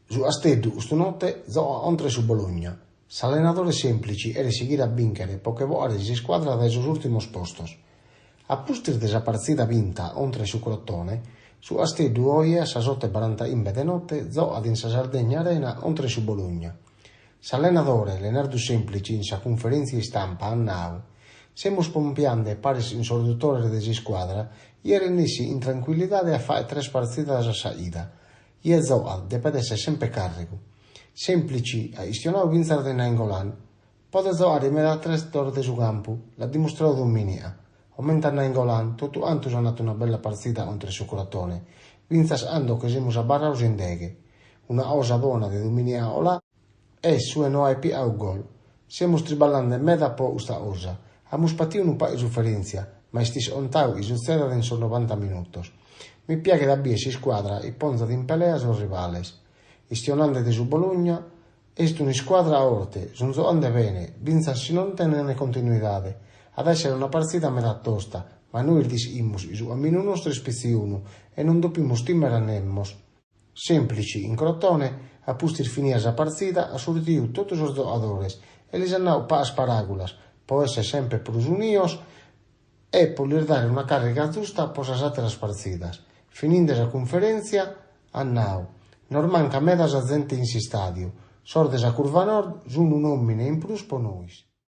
Su Hasteddu custu notte zoat hontra 'e su Bologna. S'allenadore Semplici heret sighire a binchere po che bohare s'iscuadra dae sos urtimos postos. A pustis de sa partzida binta hontra 'e su Crotone, su Hasteddu oje a sas otto e barantahimbe de notte zoat in sa Sardegna Arena hontra 'e su Bologna. S'allenadore Lenardu Semplici in sa cunferèntzia istampa at nau, Semus pompiande paris hin sos dutores de s'iscuadra hie rennessit in trancuillidade a faer tres partzidas a sa hida. Hie zoat depet esser semper càrrigu. Semplici at histionau fintzas de Nainggolan. Podet zoare in meda trettos de su campu, l'at dimustrau dominica. Homente a Nainggolan, totu hantos an attu una bella partzida hontra 'e su Crotone, fintzas hando che semus abarraos in deghe. Una hosa bona de dominica holà est su 'e no aer pihau gol. Semus triballande meda po husta hosa. Amus patiu unu pahu 'e suferentzia, ma est ishontau hi sutzedat in sos novanta minutos. Mi piaghet a bier s'iscuadra hi ponzat in pelea sos rivales. Histionande de su Bologna, est un'iscuadra horte, sun zohande bene, fintzas si non tenen continuidade. At a esser una partzida meda tosta, ma nois dishimus hi su caminu nostru est petzi unu e non dopimus timmer a nemos. Semplici, in Crotone, a pustis finia sa partzida, at sortiu totu sos zohadores e lis at nau pahas paràgulas po esser semper prus unios e po lis dare una càrriga zusta po sas àteras partzidas. Fininde sa cunferèntzia at nau, Nos mancat meda sa zente in s'istàdiu, sos de sa Curva Nord sun un'òmine in prus po nois.